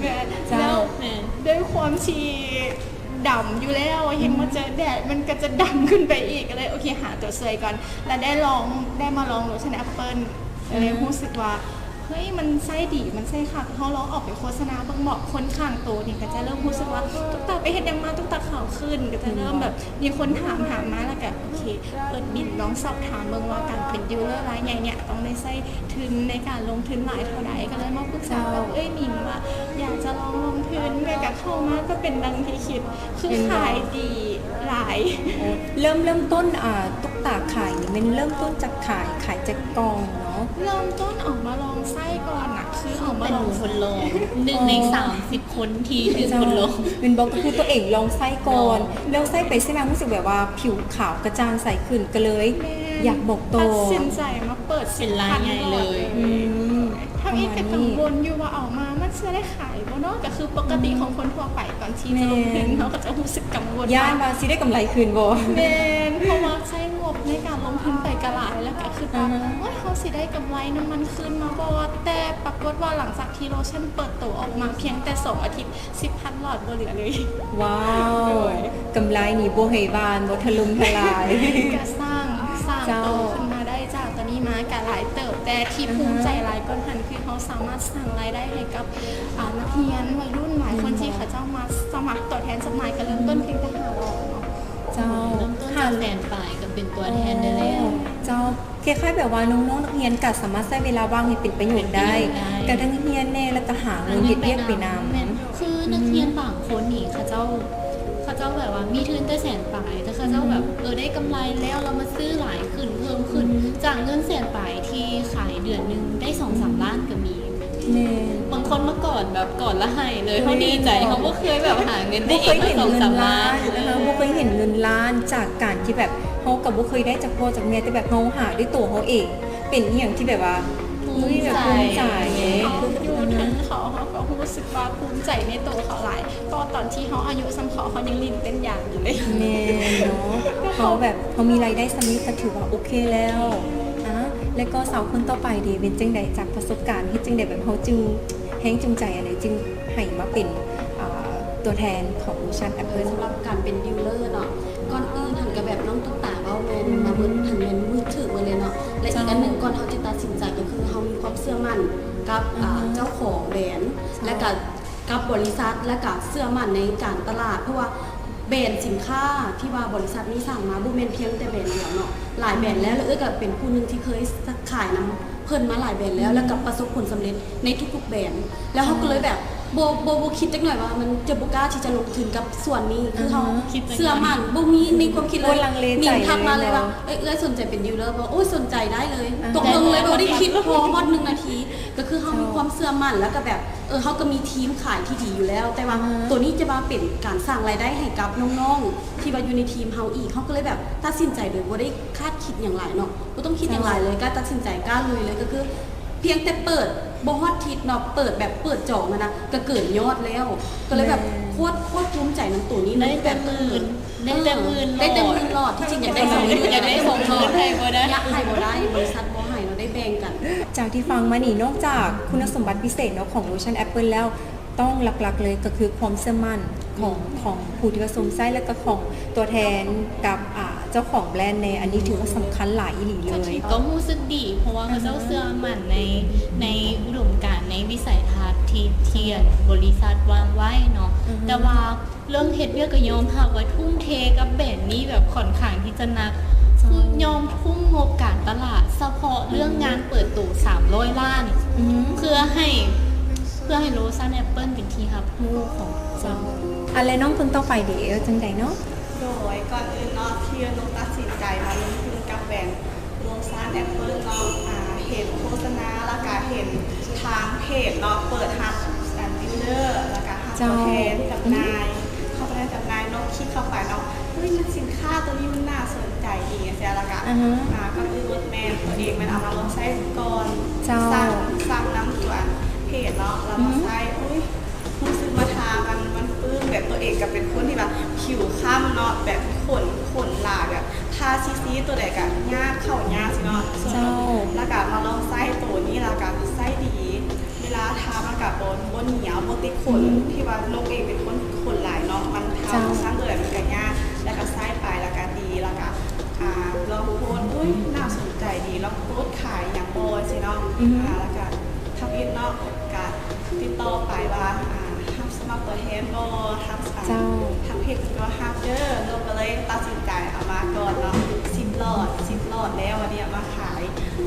ແມ່ນ. ເຈົ້າ. ແລ້ວ ແມ່ນ ດ້ວຍຄວາມທີ່ດຳຢູ່ແລ້ວ ເຮັດມາເຈີແດດ ມັນກະຈະດຳຂຶ້ນໄປອີກ ກະເລີຍ ໂອເຄ ຫາຕົວຊ່ວຍກ່ອນ ແລ້ວໄດ້ລອງ ໄດ້ມາລອງໂລຊັນແອັບເປິ້ນ ກະເລີຍ ອືມ ຮູ້ສຶກວ່າ ເຮີ້ຍ ມັນໃຊ້ດີ ມັນໃຊ້ຄັກ ເຮົາລອງອອກໄປໂຄສະນາເບິ່ງເບາະ. ຄົນຂ້າງໂຕນີ້ກະຈະເລີ່ມຮູ້ສຶກວ່າ ຕຸກຕາໄປເຮັດຫຍັງມາ ຕຸກຕາຂາວຂຶ້ນ ກະຈະເລີ່ມແບບມີຄົນຖາມ ຖາມມາ ແລ້ວກະ ໂອເຄ ເປີດບິນລອງສອບຖາມເບິ່ງວ່າການເປັນດີລເລີລາຍໃຫຍ່ເນ່ຍ ຕ້ອງໄດ້ໃຊ້ທຶນໃນການລົງທຶນຫຼາຍເທົ່າໃດ ກະເລີຍມາປຶກສາກັບເອື້ອຍໜິງວ່າ ຢາກຈະລອງລົງທຶນ ແລ້ວກະເຂົ້າມາກະເປັນດັ່ງທີ່ຄິດ ຄືຂາຍດີຫຼາຍ. ເລີ່ມ ເລີ່ມຕົ້ນ ອາ ຕຸກຕາຂາຍນີ້ແມ່ນເລີ່ມຕົ້ນຈາກຂາຍ ຂາຍແຈກກ່ອງເນາະ? ເລີ່ມຕົ້ນເອົາມາລອງໃຊ້ກ່ອນນະ ຄືເອົາມາລອງ ເປັນຄົນລອງ ໜຶ່ງໃນສາມສິບຄົນທີ່ຖືກທົດລອງ. ແມ່ນບໍ່? ກະຄືຕົວເອງລອງໃຊ້ກ່ອນ ລອງໃຊ້ໄປໃຊ້ມາ ຮູ້ສຶກແບບວ່າຜິວຂາວກະຈ່າງໃສຂຶ້ນ ກະເລີຍ ແມ່ນ ຢາກບອກຕໍ່ ຕັດສິນໃຈມາເປີດ ເປັນລາຍໃຫຍ່ເລີຍ. ອືມ ທຳອິດກະກັງວົນຢູ່ວ່າເອົາມາມັນຊິໄດ້ຂາຍບໍ່ເນາະ ກະຄືປົກກະຕິຂອງຄົນທົ່ວໄປ ກ່ອນທີ່ຈະລົງທຶນ ແມ່ນ ເຮົາກະຈະຮູ້ສຶກກັງວົນ ຢ້ານວ່າຊິໄດ້ກຳໄລຄືນບໍ່. ແມ່ນ ເພາະວ່າໃຊ້ງົບໃນການລົງທຶນໄປກະຫຼາຍ ແລ້ວກະຄິດວ່າ ໂອ້ຍ ເຮົາຊິໄດ້ກຳໄລນ້ຳມັນຄືນມາບໍ່ ແຕ່ປາກົດວ່າຫຼັງຈາກທີ່ໂລຊັນເປີດໂຕອອກມາພຽງແຕ່ສອງອາທິດ ສິບພັນຫຼອດບໍ່ເຫຼືອເລີຍ. ວ້າວ ໂດຍ ກຳໄລນີ້ບໍ່ໃຫ້ຫວ່ານ ບໍ່ຖະຫຼົ່ມທະລາຍ ກະສ້າງ ສ້າງ ເຈົ້າ ໂຕຂຶ້ນມາໄດ້ຈາກໂຕນີ້ມາກະຫຼາຍເຕີບ ແຕ່ທີ່ ອືຮຶ ພູມໃຈຫຼາຍກວ່າຫັ້ນ ຄືເຮົາສາມາດສ້າງລາຍໄດ້ໃຫ້ກັບ ອາ ນັກຮຽນວັຍລຸ້ນຫຼາຍຄົນ ແມ່ນ ທີ່ເຂົາເຈົ້າມາສະໝັກຕົວແທນຈຳໜ່າຍ ກະເລີ່ມຕົ້ນພຽງແຕ່ຫ້າຮ້ອຍເນາະ. ເຈົ້າ ເລີ່ມຕົ້ນຈາກແສນປາຍກະເປັນຕົວແທນໄດ້ແລ້ວ. ໂອ້ ເຈົ້າ. ຄ້າຍໆແບບວ່ານ້ອງໆນັກຮຽນກະສາມາດໃຊ້ເວລາວ່າງໃຫ້ເປັນປະໂຫຍດໄດ້ ເປັນປະໂຫຍດໄດ້ ກະທັງຮຽນແນ່ ແລ້ວກະຫາເງິນເຮັດວຽກໄປນຳ. ແມ່ນ ຄືນັກຮຽນບາງຄົນນີ້ ເຂົາເຈົ້າ ເຂົາເຈົ້າແບບວ່າມີທຶນແຕ່ແສນປາຍ ແຕ່ເຂົາເຈົ້າແບບ ອືມ ເອີ ໄດ້ກຳໄລແລ້ວ ລະມາຊື້ຫຼາຍຂຶ້ນ ເພີ່ມຂຶ້ນ ອືມ ຈາກເງິນແສນປາຍທີ່ຂາຍເດືອນໜຶ່ງໄດ້ສອງສາມລ້ານກະມີ. ແມ່ນ ບາງຄົນມາກອດແບບກອດລະໄຫ້ເລີຍ ເຮົາດີໃຈ ເຮົາບໍ່ເຄີຍແບບຫາເງິນໄດ້ເອງ ບໍ່ເຄີຍເຫັນເງິນລ້ານ ເອີ ບໍ່ເຄີຍເຫັນເງິນລ້ານ ຈາກການທີ່ແບບເຮົາກະບໍ່ເຄີຍໄດ້ຈາກພໍ່ຈາກແມ່ ແຕ່ແບບເຮົາຫາດ້ວຍໂຕເຮົາເອງ ເປັນອີ່ຫຍັງທີ່ແບບວ່າ ພູມໃຈ ເຮົາຢູ່ເທິງເຂົາ ເຮົາກະຮູ້ສຶກວ່າພູມໃຈໃນໂຕເຂົາຫຼາຍ ເພາະຕອນທີ່ເຮົາອາຍຸສ່ຳເຂົາ ເຮົາຍັງຫຼິ້ນເຕັ້ນຢາງຢູ່ເລີຍ. ແມ່ນເນາະ ເຮົາແບບ ເຮົາມີລາຍໄດ້ສ່ຳນີ້ກະຖືວ່າໂອເຄແລ້ວ. ອາ ແລ້ວກໍສາວຄົນຕໍ່ໄປເດ ເປັນຈັ່ງໃດ ຈາກປະສົບການ ເຮັດຈັ່ງໃດແບບເຮົາຈຶ່ງ ແຮງຈູງໃຈອັນໃດຈຶ່ງໃຫ້ມາເປັນ ອາ ຕົວແທນຂອງໂລຊັນແອັບເປິ້ນ? ສຳລັບການເປັນດີລເລີເນາະ ກ່ອນອື່ນຫັ້ນກະແບບນ້ອງຕຸກຕາເວົ້າແມ່ນ ອືມ ມາເບິດຫັ້ນແມ່ນຖືກໝົດເລີຍເນາະ ແລະ ເຈົ້າ ອີກອັນໜຶ່ງ ກ່ອນເຮົາຈະຕັດສິນໃຈ ກະຄືເຮົາມີຄວາມເຊື່ອໝັ້ນກັບ ອືມ ອາ ເຈົ້າຂອງແບຣນ ເຈົ້າ ແລະກະ ກັບບໍລິສັດ ແລະກະເຊື່ອໝັ້ນໃນການຕະຫຼາດ ເພາະວ່າແບຣນສິນຄ້າທີ່ວ່າບໍລິສັດນີ້ສ້າງມາ ບໍ່ແມ່ນພຽງແຕ່ແບຣນດຽວເນາະ ຫຼາຍແບຣນແລ້ວ ແລະເອື້ອຍກະເປັນຜູ້ໜຶ່ງທີ່ເຄີຍຂາຍນຳເພິ່ນມາຫຼາຍແບຣນແລ້ວ ແລະກະປະສົບຜົນສຳເລັດໃນທຸກໆແບຣນ ແລ້ວເຮົາກະເລີຍແບບ ບໍ່ ບໍ່ ບໍ່ຄິດຈັກໜ້ອຍວ່າມັນຈະບໍ່ກ້າທີ່ຈະລົງທຶນກັບສ່ວນນີ້ ຄືເຮົາເຊື່ອໝັ້ນ ບໍ່ມີໃນຄວາມຄິດເລີຍ ນິງທັກມາເລີຍວ່າ ເອື້ອຍສົນໃຈເປັນດີລເລີບໍ່? ໂອ້ຍ ສົນໃຈ ໄດ້ເລີຍ ຕົກລົງເລີຍ ບໍ່ໄດ້ຄິດພໍຮອດໜຶ່ງນາທີ ກະຄືເຮົາມີຄວາມເຊື່ອໝັ້ນ ແລະກະແບບ ເອີ ເຮົາກະມີທີມຂາຍທີ່ດີຢູ່ແລ້ວ ແຕ່ວ່າ ອືຮຶ ໂຕນີ້ຈະມາເປັນການສ້າງລາຍໄດ້ໃຫ້ກັບນ້ອງໆ ທີ່ວ່າຢູ່ໃນທີມເຮົາອີກ ເຮົາກະເລີຍແບບຕັດສິນໃຈໂດຍບໍ່ໄດ້ຄາດຄິດຫຍັງຫຼາຍເນາະ ບໍ່ຕ້ອງຄິດຫຍັງຫຼາຍເລີຍ ເຈົ້າ ກະຕັດສິນໃຈກ້າລຸຍເລີຍ ກະຄືພຽງແຕ່ເປີດ ບໍ່ຮອດທິດເນາະ ເປີດແບບເປີດຈອງຫັ້ນນະ ກະເກີນຍອດແລ້ວ ກະເລີຍແບບ ແມ່ນ ໂຄດ ໂຄດພູມໃຈນຳໂຕນີ້ເລີຍ ໄດ້ແຕ່ໝື່ນ ແບບ ເອີ ໄດ້ແຕ່ໝື່ນຫຼອດ ໄດ້ແຕ່ໝື່ນຫຼອດ ທີ່ຈິງຢາກໄດ້ສອງໝື່ນ ຢາກໄດ້ສອງໝື່ນ ຢາກໄດ້ ໃຫ້ບໍ່ໄດ້ ຢາກໃຫ້ບໍ່ໄດ້ ບໍລິສັດບໍ່ໃຫ້ເນາະ ໄດ້ແບ່ງກັນ. ຈາກທີ່ຟັງມານີ້ ນອກຈາກຄຸນສົມບັດພິເສດເນາະ ຂອງໂລຊັນແອັບເປິ້ນແລ້ວ ຕ້ອງຫຼັກໆເລີຍກໍຄືຄວາມເຊື່ອໝັ້ນຂອງ ຂອງຜູ້ທີ່ວ່າຊົມໃຊ້ ແລະກໍຂອງຕົວແທນກັບ ອ່າ ເຈົ້າຂອງແບຣນແດ່ ອັນນີ້ຖືວ່າສຳຄັນຫຼາຍອີ່ຫຼີເລີຍ. ກໍຮູ້ສຶກດີ ເພາະວ່າເຂົາເຈົ້າເຊື່ອໝັ້ນໃນ ໃນອຸດົມການ ໃນວິໄສທັດທີ່ ທີ່ອັນບໍລິສັດວາງໄວ້ເນາະ ແຕ່ວ່າເລື່ອງເຮັດວຽກກໍຍອມຮັບວ່າທຸ່ມເທກັບແບຣນນີ້ແບບຂ້ອນຂ້າງທີ່ຈະໜັກ ຄືຍອມທຸ່ມງົບການຕະຫຼາດ ສະເພາະເລື່ອງງານເປີດໂຕສາມຮ້ອຍລ້ານ ເພື່ອໃຫ້ ເພື່ອໃຫ້ໂລຊັນແອັບເປິ້ນເປັນທີ່ຮັບຮູ້ຂອງເຈົ້າ. ອັນແລະນ້ອງຄົນຕໍ່ໄປເດ ຈັ່ງໃດເນາະ? ໂດຍ ກ່ອນອື່ນເນາະ ທີ່ໜູຕັດສິນໃຈມາລົງທຶນກັບແບຣນໂລຊັນແອັບເປິ້ນເນາະ ອາ ເຫັນໂຄສະນາ ແລ້ວກະເຫັນທາງເພຈເນາະ ເປີດຮັບອັນດີລເລີ ແລ້ວກະຮັບຕົວແທນຈຳໜ່າຍ ເຂົ້າໄປໃນຈຳໜ່າຍເນາະ ຄລິກເຂົ້າໄປເນາະ ເຮີ້ຍ ມັນສິນຄ້າໂຕນີ້ມັນໜ້າສົນໃຈດີຈັ່ງຊີ້ ແລ້ວກະ ອາ ກໍຄືແມ່ນຕົວເອງແມ່ນເອົາມາລອງໃຊ້ກ່ອນ ເຈົ້າ ສັ່ງ ສັ່ງນຳຕົວເພຈເນາະ ແລ້ວມາໃຊ້ ອຸ້ຍ ຮູ້ສຶກວ່າທາມັນ ມັນປຶ້ມ ແບບຕົວເອງກໍເປັນຄົນທີ່ແບບຜິວຄ້ຳເນາະ ແບບຂົນ ຂົນຫຼາຍ ແບບທາຊີໆ ຕົວໃດກໍຍາກ ເຂົ້າຍາກຊີ້ເນາະ ເຈົ້າ ແລ້ວກໍມາລອງໃຊ້ໂຕນີ້ ແລ້ວກໍໃຊ້ດີ ເວລາທາມັນກໍບໍ່ ບໍ່ໜຽວ ບໍ່ຕິດຂົນ ທີ່ວ່ານົກເອງເປັນຄົນຂົນຫຼາຍເນາະ ມັນທາໂລຊັນຕົວໃດມັນກໍຍາກ ແລ້ວກໍໃຊ້ໄປ ແລ້ວກໍດີ ແລ້ວກໍ ອ່າ ລອງໂພສ ອຸ້ຍ ໜ້າສົນໃຈດີ ລອງໂພສຂາຍຫຍັງບໍ່ຊີ້ເນາະ ອື ອ່າ ແລ້ວກໍທຳອິດເນາະ ກະຕິດຕໍ່ໄປວ່າ ອ່າ ຮັບສະໝັກຕົວແທນບໍ່ ທາງ ເຈົ້າ ທາງເພຈເພິ່ນກໍຮັບເດີ ເຮົາກໍເລີຍຕັດສິນໃຈເອົາມາກ່ອນເນາະ ສິບຫຼອດ ສິບຫຼອດແລ້ວ ວັນນີ້ເອົາມາຂາຍ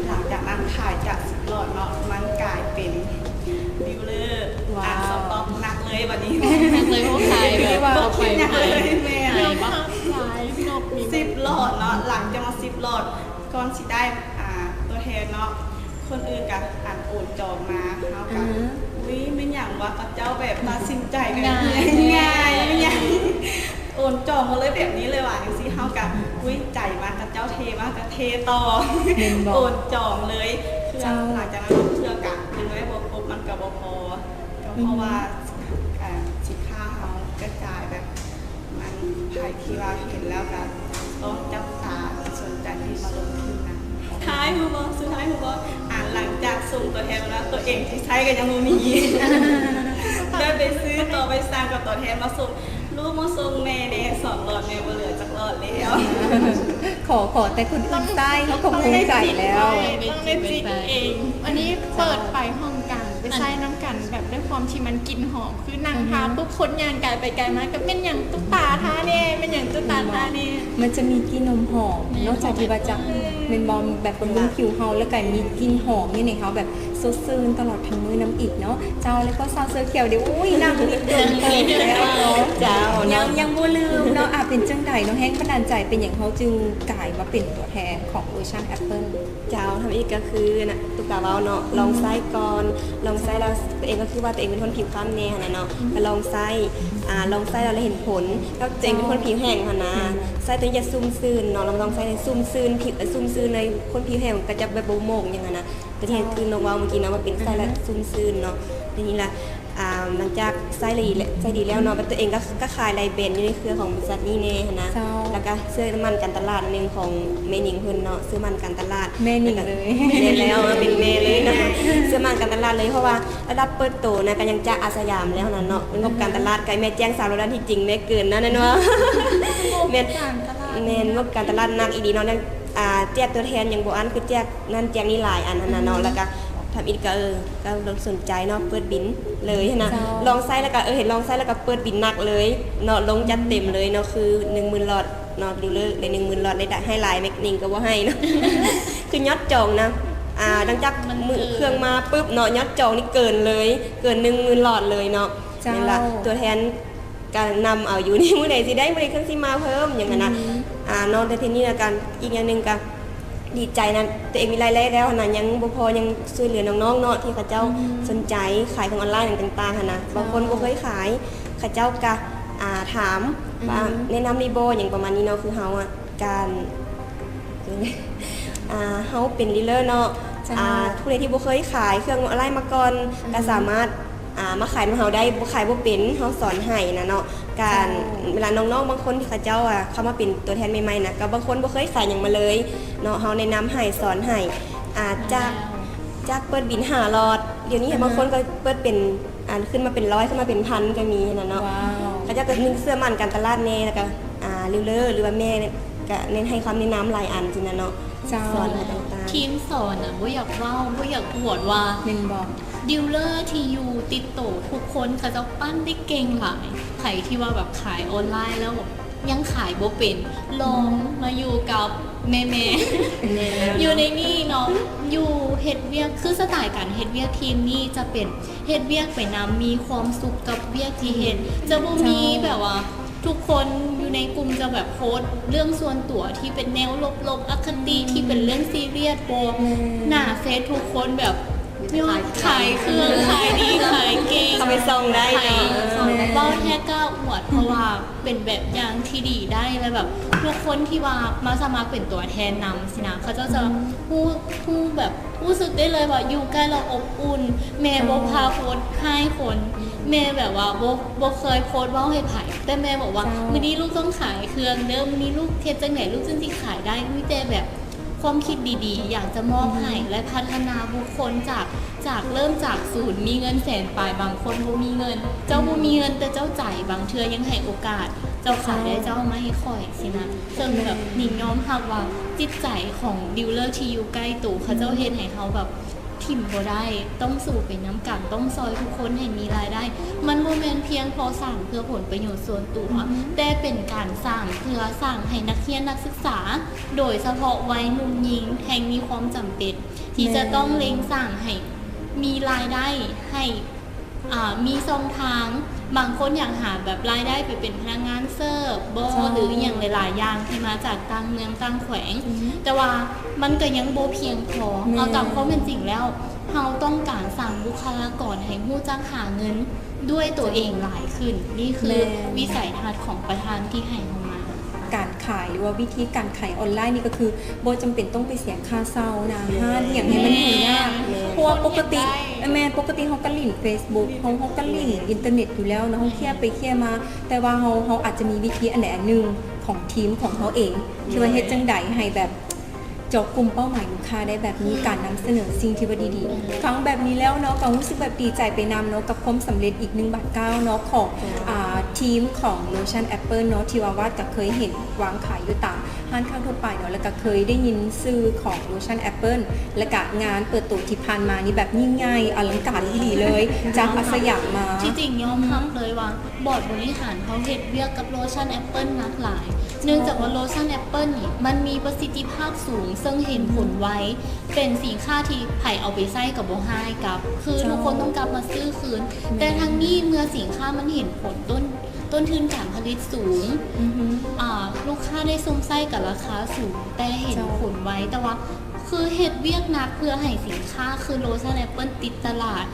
ຫຼັງຈາກນັ້ນຂາຍຈາກສິບຫຼອດເນາະ ມັນກາຍເປັນດີລເລີ ອ່າ ສະຕັອກໜັກເລີຍ ບັດນີ້ ໜັກເລີຍ ບໍ່ຂາຍເລີຍ ບໍ່ຂາຍເລີຍ ແມ່ນ ໜັກຫຼາຍ ສິບຫຼອດເນາະ ຫຼັງຈາກມາສິບຫຼອດ ກ່ອນຊິໄດ້ ອ່າ ຕົວແທນເນາະ ຄົນອື່ນກະອັນໂອນຈອງມາ ເຮົາກະ ອື ອຸ້ຍ ແມ່ນຫຍັງວະ ເຂົາເຈົ້າແບບຕັດສິນໃຈແບບງ່າຍ ງ່າຍ ງ່າຍ ໂອນຈອງມາເລີຍແບບນີ້ເລີຍຫວາ ຈັ່ງຊີ້ ເຮົາກະ ອຸ້ຍ ໃຈມັນ ເຂົາເຈົ້າເທມາກະເທຕໍ່ ແມ່ນບໍ່ ໂອນຈອງເລີຍ ເຄື່ອງ ເຈົ້າ ຫຼັງຈາກນັ້ນເຄື່ອງກະຍັງໄດ້ບໍ່ຄົບ ມັນກະບໍ່ພໍ ກໍເພາະວ່າ ອື ອ່າ ສິນຄ້າເຮົາກະຈາຍແບບ ອັນໃຜທີ່ວ່າເຫັນແລ້ວກະຕ້ອງຈັບຕາສົນໃຈທີ່ມາລົງທຶນນະ ທ້າຍຮູ້ບໍ່ ສຸດທ້າຍຮູ້ບໍ່ ອັນຫຼັງຈາກສົ່ງຕົວແທນມາແລ້ວ ຕົວເອງທີ່ໃຊ້ກໍຍັງບໍ່ມີ ໄດ້ໄປຊື້ຕໍ່ ໄປສັ່ງກັບຕົວແທນມາສົ່ງ ລູກມາສົ່ງແມ່ແດ່ ສອງຫຼອດ ແມ່ບໍ່ເຫຼືອຈັກຫຼອດແລ້ວ ຂໍ ຂໍແຕ່ຄົນອື່ນໃຊ້ ເຮົາກໍພູມໃຈແລ້ວ ຕ້ອງໄດ້ຈິກເອງ ອັນນີ້ເປີດໄປພ້ອມກັນ ໄປໃຊ້ນຳກັນ ແບບດ້ວຍຄວາມທີ່ມັນກິ່ນຫອມ ຄືນັ່ງທາປຸບ ຄົນຍ່າງກາຍໄປກາຍມາ ກໍແມ່ນຫຍັງຕຸກຕາທາແດ່ ແມ່ນຫຍັງຕຸກຕາທາແດ່ ມັນຈະມີກິ່ນຫອມໆ ແມ່ນ ນອກຈາກທີ່ວ່າຈະ ແມ່ນບໍ່ ແບບບຳລຸງຜິວເຮົາ ແລ້ວກໍມີກິ່ນຫອມຢູ່ໃນເຮົາ ແບບສົດຊື່ນຕະຫຼອດທັງມື້ນຳອີກເນາະ ເຈົ້າ ແລ້ວກໍສາວເສື້ອຂຽວເດ ໂອ້ຍ ນັ່ງນິດດຽວ ເຈົ້າ ຍັງ ຍັງບໍ່ລືມເນາະ ອາ ເປັນຈັ່ງໃດເນາະ ແຮງບັນດານໃຈເປັນຫຍັງເຮົາຈຶ່ງກາຍມາເປັນຕົວແທນຂອງໂລຊັນແອັບເປິ້ນ? ເຈົ້າ ທຳອິດກໍຄືນະ ຕຸກຕາເວົ້າເນາະ ອືມ ລອງໃຊ້ກ່ອນ ລອງໃຊ້ແລ້ວ ຕົວເອງກໍຄືວ່າຕົວເອງເປັນຄົນຜິວຄ້ຳແດ່ຫັ້ນນະເນາະ ອືມ ກໍລອງໃຊ້ ອ່າ ລອງໃຊ້ແລ້ວ ແລ້ວເຫັນຜົນ ແລ້ວຕົວເອງເປັນຄົນຜິວແຫ້ງຫັ້ນນະ ເຈົ້າ ໃຊ້ຕົວນີ້ຈະຊຸ່ມຊື່ນເນາະ ລອງ ລອງໃຊ້ໃຫ້ຊຸ່ມຊື່ນຜິວ ຊຸ່ມຊື່ນເລີຍ ຄົນຜິວແຫ້ງກໍຈະແບບບໍ່ໝອງຫຍັງຫັ້ນນະ ກໍທີ່ ເຈົ້າ ຄືນ້ອງເວົ້າມື້ກີ້ເນາະ ວ່າເປັນໃຊ້ແລ້ວ ອືຮຶ ຊຸ່ມຊື່ນເນາະ ແລ້ວນີ້ລະ ອ່າ ຫຼັງຈາກໃຊ້ແລ້ວ ໃຊ້ດີແລ້ວເນາະ ແບບຕົວເອງກໍ ກໍຂາຍຫຼາຍແບຣນຢູ່ໃນເຄືອຂອງບໍລິສັດນີ້ແດ່ຫັ້ນນະ ເຈົ້າ ແລ້ວກໍເຊື່ອໝັ້ນການຕະຫຼາດໜຶ່ງຂອງແມ່ນິງເພິ່ນເນາະ ເຊື່ອໝັ້ນການຕະຫຼາດ ແມ່ນິງເລີຍ ແມ່ນແລ້ວ ເປັນແມ່ເລີຍເນາະ ເຊື່ອໝັ້ນການຕະຫຼາດເລີຍ ເພາະວ່າລະດັບເປີດໂຕນະ ກໍຍັງຈາກອາສະຢາມແລ້ວຫັ້ນນະເນາະ ງົບການຕະຫຼາດ ອືຮຶ ໄກແມ່ແຈ້ງສາມຮ້ອຍລ້ານທີ່ຈິງແມ່ເກີນນະ ນັ້ນວ່າ ແມ່ນ ງົບການຕະຫຼາດ ແມ່ນ ງົບການຕະຫຼາດໜັກອີ່ຫຼີເນາະ ຍັງ ອ່າ ແຈກຕົວແທນຍັງບໍ່ອັນ ຄືແຈກ ນັ້ນແຈ້ງນີ້ຫຼາຍອັນຫັ້ນນະເນາະ ອືມ ແລ້ວກະທຳອິດກະ ເອີ ກະລົງສົນໃຈເນາະ ເປີດບິນເລີຍຫັ້ນນະ ເຈົ້າ ລອງໃຊ້ແລ້ວກະ ເອີ ເຫັນລອງໃຊ້ແລ້ວກະເປີດບິນໜັກເລີຍເນາະ ລົງຈັດເຕັມເລີຍເນາະ ຄືໜຶ່ງໝື່ນຫຼອດເນາະ ດີລເລີໄດ້ໜຶ່ງໝື່ນຫຼອດ ໄດ້ໃຫ້ຫຼາຍແມັກນິງກະບໍ່ໃຫ້ເນາະ ຄືຍອດຈອງນະ ອ່າ ຫຼັງຈາກມື້ເຄື່ອງມາປຶບເນາະ ຍອດຈອງນີ້ເກີນເລີຍ ເກີນໜຶ່ງໝື່ນຫຼອດເລີຍເນາະ ເຈົ້າ ແມ່ນລະ ຕົວແທນ ກະນຳເອົາຢູ່ນີ້ ມື້ໃດຊິໄດ້ ມື້ໃດເຄື່ອງຊິມາເພີ່ມຫຍັງຫັ້ນນະ ອືມ ອ່າ ເນາະ ແຕ່ທີນີ້ລະກະ ອີກຢ່າງໜຶ່ງກະດີໃຈນະ ຕົວເອງມີລາຍໄດ້ແລ້ວຫັ້ນນະ ຍັງບໍ່ພໍ ຍັງຊ່ວຍເຫຼືອນ້ອງໆເນາະ ທີ່ເຂົາເຈົ້າ ອືມ ສົນໃຈຂາຍຂອງອອນລາຍຫຍັງຕ່າງໆຫັ້ນນະ ເຈົ້າ ບາງຄົນບໍ່ເຄີຍຂາຍ ເຂົາເຈົ້າກະ ອ່າ ຖາມ ອືມ ວ່າແນະນຳໄດ້ບໍ່ ຫຍັງປະມານນີ້ເນາະ ຄືເຮົາອະ ການ ອ່າ ເຮົາເປັນດີລເລີເນາະ ອ່າ ຜູ້ໃດທີ່ບໍ່ເຄີຍຂາຍເຄື່ອງອອນລາຍມາກ່ອນ ອືມ ກໍສາມາດ ອ່າ ມາຂາຍນຳເຮົາໄດ້ ບໍ່ຂາຍບໍ່ເປັນ ເຮົາສອນໃຫ້ນະເນາະ. ການ ເຈົ້າ ເວລານ້ອງໆບາງຄົນທີ່ເຂົາເຈົ້າ ອ່າ ເຂົ້າມາເປັນຕົວແທນໃໝ່ໆນະ ກໍບາງຄົນບໍ່ເຄີຍຂາຍຫຍັງມາເລີຍເນາະ ເຮົາແນະນຳໃຫ້ ສອນໃຫ້ ອ່າ ຈາກ ແລ້ວ ຈາກເປີດບິນຫ້າຫຼອດ ດຽວນີ້ ອືຮຶ ບາງຄົນກໍເປີດເປັນ ອ່າ ຂຶ້ນມາເປັນຮ້ອຍ ຂຶ້ນມາເປັນພັນກໍມີນະເນາະ. ວ້າວ ເຂົາເຈົ້າກໍໜຶ່ງເຊື່ອໝັ້ນການຕະຫຼາດແດ່ ແລ້ວກໍ ອ່າ ດີລເລີ ຫຼືວ່າແມ່ກໍແນະ ໃຫ້ຄຳແນະນຳຫຼາຍອັນຊີ້ນະເນາະ. ເຈົ້າ ສອນໃຫ້ຕ່າງໆ ທີມສອນນະ ບໍ່ຢາກເວົ້າ ບໍ່ຢາກອວດວ່າ ແມ່ນບໍ່? ດີລເລີທີ່ຢູ່ຕິດໂຕທຸກຄົນ ເຂົາເຈົ້າປັ້ນໄດ້ເກັ່ງຫຼາຍ. ໃຜທີ່ວ່າແບບຂາຍອອນລາຍແລ້ວແບບຍັງຂາຍບໍ່ເປັນ ລອງມາຢູ່ກັບແມ່ໆ ແມ່ນແລ້ວ ຢູ່ໃນນີ້ເນາະ ຢູ່ເຮັດວຽກ ຄືສະໄຕການເຮັດວຽກທີມນີ້ຈະເປັນເຮັດວຽກໄປນຳ ມີຄວາມສຸກກັບວຽກທີ່ເຮັດ ອືມ ຈະບໍ່ມີ ເຈົ້າ ແບບວ່າ ທຸກຄົນຢູ່ໃນກຸ່ມຈະແບບໂພສເລື່ອງສ່ວນຕົວທີ່ເປັນແນວລົບໆ ອະຄະຕິ ອືມ ທີ່ເປັນເລື່ອງຊີຣຽສ ບໍ່ ແມ່ນ ໜ້າເຟສທຸກຄົນແບບຍອດຂາຍເຄື່ອງ ຂາຍດີ ຂາຍເກັ່ງ ເຂົ້າໄປສ່ອງໄດ້ເນາະ ຂາຍ ເວົ້າແທ້ກ້າອວດ ເພາະວ່າເປັນແບບຢ່າງທີ່ດີໄດ້ ແລ້ວແບບທຸກຄົນທີ່ວ່າມາສະໝັກເປັນຕົວແທນນຳຊີ້ນະ ເຂົາເຈົ້າຈະ ອືມ ຮູ້ ຮູ້ແບບ ຮູ້ສຶກໄດ້ເລີຍວ່າຢູ່ໃກ້ແລ້ວອົບອຸ່ນ. ແມ່ບໍ່ພາໂພດຮ້າຍຄົນ ແມ່ແບບວ່າບໍ່ ບໍ່ເຄີຍໂພດເວົ້າໃຫ້ໃຜ ແຕ່ແມ່ບອກວ່າ ເຈົ້າ ມື້ນີ້ລູກຕ້ອງຂາຍເຄື່ອງເດີ ມື້ນີ້ລູກເຮັດຈັ່ງໃດລູກຈຶ່ງຊິຂາຍໄດ້. ມີແຕ່ແບບຄວາມຄິດດີໆ ຢາກຈະມອບໃຫ້ ອືຮຶ ແລະ ພັດທະນາບຸກຄົນຈາກ ຈາກເລີ່ມຈາກສູນ ມີເງິນແສນປາຍ ບາງຄົນບໍ່ມີເງິນ ເຈົ້າບໍ່ມີເງິນ ອືມ ແຕ່ເຈົ້າໃຈ ບາງເທື່ອຍັງໃຫ້ໂອກາດ ເຈົ້າຂາຍໄດ້ ເຈົ້າເອົາມາໃຫ້ຂ້ອຍຊີ້ນະ. ເຊິ່ງແບບ ແມ່ນ ນິງຍອມຮັບວ່າຈິດໃຈຂອງດີລເລີທີ່ຢູ່ໃກ້ໂຕ ເຂົາເຈົ້າເຮັດໃຫ້ເຮົາແບບ ຖິ້ມບໍ່ໄດ້ ຕ້ອງສູ້ໄປນຳກັນ ຕ້ອງຊ່ອຍທຸກຄົນໃຫ້ມີລາຍໄດ້. ມັນບໍ່ແມ່ນພຽງພໍສ້າງເພື່ອຜົນປະໂຫຍດສ່ວນຕົວ ອືຮຶ ແຕ່ເປັນການສ້າງເພື່ອສ້າງໃຫ້ນັກຮຽນນັກສຶກສາ ໂດຍສະເພາະໄວໜຸ່ມຍິງ ແຮ່ງມີຄວາມຈຳເປັນທີ່ຈະ ແມ່ນ ຕ້ອງເລັ່ງສ້າງໃຫ້ມີລາຍໄດ້ ໃຫ້ ອ່າ ມີຊ່ອງທາງ ບາງຄົນຢາກຫາແບບລາຍໄດ້ໄປເປັນພະນັກງານເສີບບໍ ເຈົ້າ ຫຼືອີ່ຫຍັງຫຼາຍໆຢ່າງທີ່ມາຈາກຕ່າງເມືອງຕ່າງແຂວງ ອືຮຶ ແຕ່ວ່າມັນກໍຍັງບໍ່ພຽງພໍ ແມ່ນ ເອົາຕາມຄວາມເປັນຈິງແລ້ວ ເຮົາຕ້ອງການສ້າງບຸກຄະລາກອນໃຫ້ຮູ້ຈັກຫາເງິນດ້ວຍຕົວເອງຫຼາຍຂຶ້ນ. ນີ້ຄື ແມ່ນ ວິໄສທັດຂອງປະທານທີ່ໃຫ້ເຮົາມາ. ການຂາຍ ຫຼືວ່າວິທີການຂາຍອອນລາຍນີ້ກໍຄືບໍ່ຈຳເປັນຕ້ອງໄປເສຍຄ່າເຊົ່າໜ້າຮ້ານ ແມ່ນ ອີ່ຫຍັງໃຫ້ມັນຫຍຸ້ງຍາກ ແມ່ນ ເພາະວ່າປົກກະຕິ ແມ່ນ ປົກກະຕິເຮົາກໍຫຼິ້ນເຟສບຸກ ເຮົາ ເຮົາກໍຫຼິ້ນອິນເຕີເນັດຢູ່ແລ້ວເນາະ ເຮົາເຄຍໄປເຄຍມາ ແຕ່ວ່າເຮົາ ເຮົາອາດຈະມີວິທີອັນໃດອັນໜຶ່ງຂອງທີມຂອງເຮົາເອງ ທີ່ວ່າເຮັດຈັ່ງໃດໃຫ້ແບບ ເຈາະກຸ່ມເປົ້າໝາຍລູກຄ້າໄດ້ແບບມີການນຳສະເໜີສິ່ງທີ່ວ່າດີໆ. ຟັງແບບນີ້ແລ້ວເນາະ ກໍຮູ້ສຶກແບບດີໃຈໄປນຳເນາະ ກັບຄວາມສຳເລັດອີກໜຶ່ງບາດກ້າວເນາະ ຂອງ ອ່າ ທີມຂອງໂລຊັນແອັບເປິ້ນເນາະ ທີ່ວ່າວາດກໍເຄີຍເຫັນວາງຂາຍຢູ່ຕາມຮ້ານຄ້າທົ່ວໄປເນາະ ແລ້ວກໍເຄີຍໄດ້ຍິນຊື່ຂອງໂລຊັນແອັບເປິ້ນ ແລ້ວກໍງານເປີດໂຕທີ່ຜ່ານມານີ້ແບບຍິ່ງໃຫຍ່ອະລັງການອີ່ຫຼີເລີຍ ຈາກອາສະຢາມມາ. ທີ່ຈິງຍອມຮັບເລີຍວ່າ ບອດບໍລິຫານເຮົາເຮັດວຽກກັບໂລຊັນແອັບເປິ້ນໜັກຫຼາຍ ເນື່ອງຈາກວ່າໂລຊັນແອັບເປິ້ນນີ້ມັນມີປະສິດທິພາບສູງ ເຊິ່ງເຫັນຜົນໄວ ເປັນສິນຄ້າທີ່ໃຜເອົາໄປໃຊ້ກໍບໍ່ຮ້າຍກັບ ຄື ເຈົ້າ ທຸກຄົນຕ້ອງກັບມາຊື້ຄືນ ແມ່ນ ແຕ່ທັງນີ້ເມື່ອສິນຄ້າມັນເຫັນຜົນ ຕົ້ນ ຕົ້ນທຶນການຜະລິດສູງ ອືຮຶ ອ່າ ລູກຄ້າໄດ້ຊົມໃຊ້ກັບລາຄາສູງ ແຕ່ເຫັນ ເຈົ້າ ຜົນໄວ ແຕ່ວ່າ ຄືເຮັດວຽກໜັກເພື່ອໃຫ້ສິນຄ້າຄືໂລຊັນແອັບເປິ້ນຕິດຕະຫຼາດ